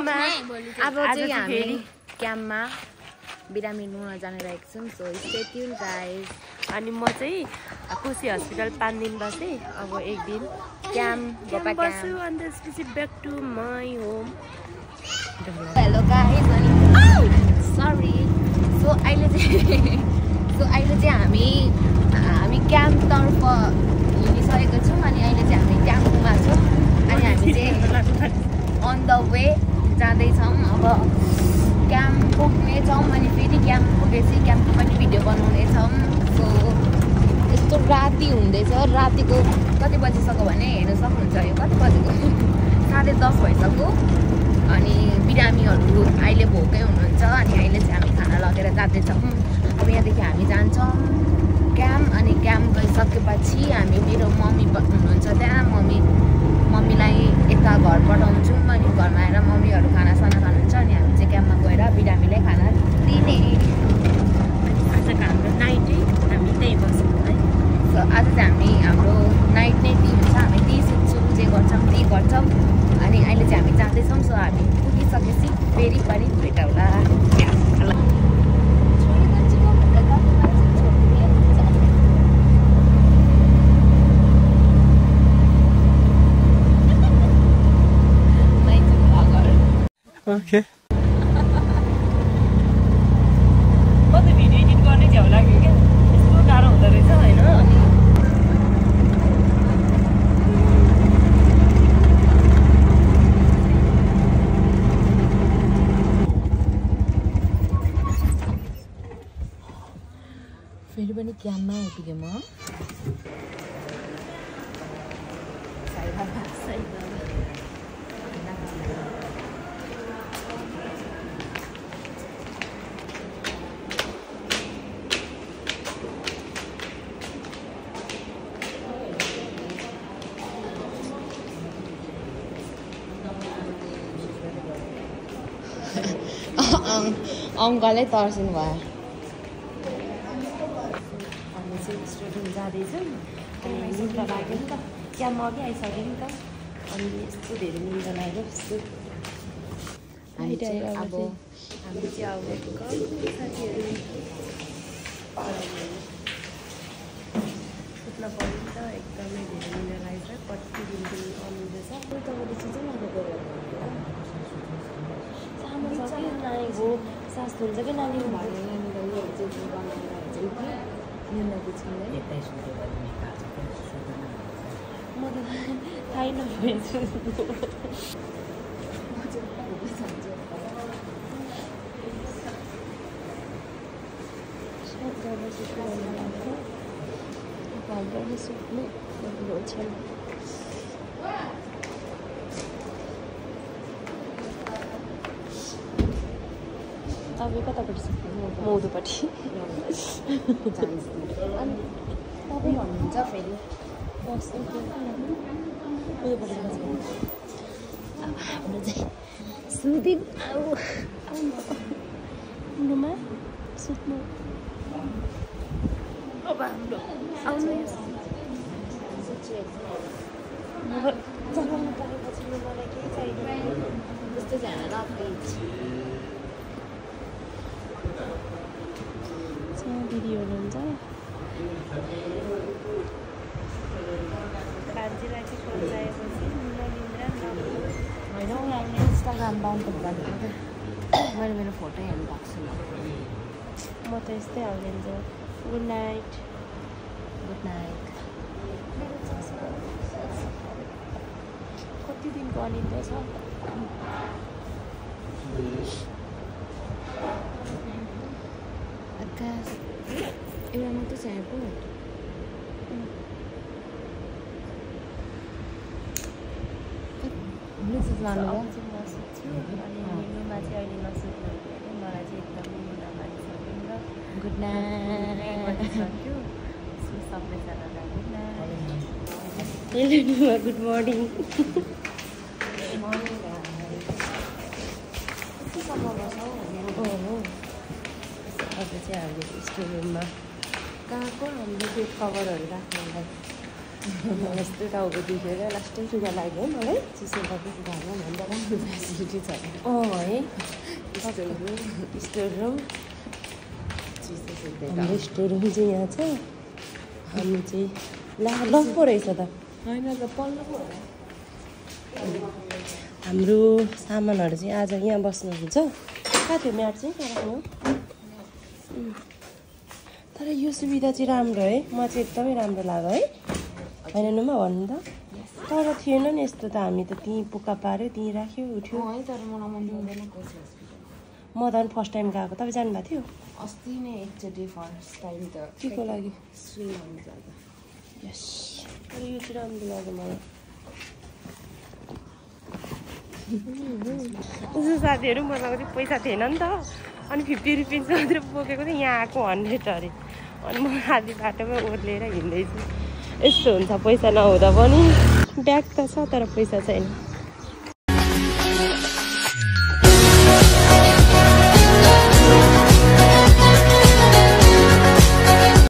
क्याम्पमा अब चाहिँ हामी क्याम्पमा बिरामी नुन जान लागेको छौँ सो स्टे ट्युन गाइस अनि म चाहिँ खुसी हस्पिटल 5 दिन बसेँ अब एक दिन क्याम्प बस्छु अनि त्यसपछि back to my home hello guys अनि सरी सो अहिले चाहिँ हामी क्याम्पतर्फ हिँडिसकेको छौँ अनि अहिले चाहिँ हामी ट्याम्पोमा छौँ अनि हामी चाहिँ अन द वे जाँदैछौँ अब क्याम्प पुग्नेछौँ अनि फेरि क्याम्प पुगेपछि क्याम्पको पनि भिडियो बनाउनेछौँ सो यस्तो राति हुँदैछ रातिको कति बजिसक्यो भने हेर्नु सक्नुहुन्छ यो कति बजेको 10:30 भइसक्यो अनि बिरामीहरू अहिले भोकै हुनुहुन्छ अनि अहिले चाहिँ हामी खाना लगेर जाँदैछौँ अब यहाँदेखि हामी जान्छौँ क्याम्प अनि क्याम्प गइसकेपछि हामी मेरो मम्मी हुनुहुन्छ त्यहाँ मम्मीलाई यता घर पठाउँछौँ अनि घरमा आएर मम्मीहरू खानासाना खानुहुन्छ अनि हामी चाहिँ क्याम्पमा गएर बिरामीलाई खाना दिने आजको हाम्रो नाइटै हामी त्यहीँ बस्छौँ है सो आज चाहिँ हाम्रो नाइट नै टी हुन्छ हामी टी सुत्छौँ जे गर्छौँ टी गर्छौँ अनि अहिले चाहिँ हामी जाँदैछौँ सो हामी पुगिसकेपछि फेरि पनि भेटौँला ओके कति भिडियो एडिट गर्ने झ्याउ लाग्यो क्या यस्तो गाह्रो हुँदो रहेछ होइन फेरि पनि क्याम्पमा आइपुगेँ म अङ्कलै तर्सिनु भयो हामी चाहिँ स्टुडेन्ट जाँदैछौँ अनि निन्द्रा लाग्यो नि त क्याम्पमा अघि आइसक्यो नि त अनि यस्तो धेरै निन्द्रा लाग्यो यस्तो हामी चाहिँ अब साथीहरू सुत्न पऱ्यो नि त एकदमै धेरै निन्द्रा लागेछ कति दिनको आउनुहुँदैछ तपाईँले चाहिँ लगाएको नानीको सास हुन्छ कि नानी भनेर यहाँनिर चाहिँ बनाएर चाहिँ कि निन्द्राको छिन्दै म त थाहै नभएछु सुत्नु छ तपाईँ कतापट्टि सुत्नु मौधुपट्टि अनि तपाईँ भन्नुहुन्छ फेरि हाम्रो चाहिँ सुदिन हाम्रोमा सुत्नु अब हाम्रो आउनु चलाउनु परेपछि मलाई केही चाहिँदैन त्यस्तो चाहिँ राति दिदीहरू हुन्छ कान्छीलाई चाहिँ पचाएपछि निन्द्रा होइन इन्स्टाग्राम डाउन मैले मेरो फोटो हेर्नु भएको छु म त यस्तै हालिदिन्छु गुड नाइट कति दिनको अनिन्द्रा छ आकाश एउटा मात्रै छ एयरपोर्ट ब्लुटुथ लानु भयो नसुत्छु अनि मेनुमा चाहिँ अहिले नसुत्नु भने मलाई चाहिँ एकदमै निन्द्रा लागिसक्यो नि त गुड नाइट सक्यो सबैजनालाई गुड नाइट गुड मर्निङ अब चाहिँ हामीले स्टोर रुममा कहाँको हामीले बेड कभरहरू राख्नुलाई यस्तो टाउको दुखेर लास्टै लुगा लाग्यो मलाई चिसो भएको घरमा भन्दा राम्रो फेसिलिटी छ है स्टोर रुम हाम्रो स्टोर रुम चाहिँ यहाँ छ हामी चाहिँ लक पो रहेछ त होइन त पल्लो पो हाम्रो सामानहरू चाहिँ आज यहाँ बस्नुहुन्छ कहाँ थियो म्याट चाहिँ कहाँ राख्नु तर यो सुविधा चाहिँ राम्रो है म चाहिँ एकदमै राम्रो लाग्यो है होइन नुमा भन्नु त तर थिएन नि यस्तो त हामी त त्यहीँ पुक्का पाऱ्यो त्यहीँ राख्यो उठ्यो है तर मलाई मन दिँदैन कोसी म हस्पिटल त अनि फर्स्ट टाइम गएको तपाईँ जानुभएको थियो अस्ति नै एकचोटि फर्स्ट टाइम त के को लागि स्विम गर्नु जाँदा यस तर यो चाहिँ राम्रो लाग्यो मलाई उसको साथीहरू मसँग चाहिँ पैसा थिएन नि त अनि 50 रुपियाँ मात्रै बोकेको थिएँ यहाँ आएको 100 अरे अनि म आधी बाटोमै ओर्लिएर हिँड्दैछु यस्तो हुन्छ पैसा नहुँदा पनि ब्याग त छ तर पैसा छैन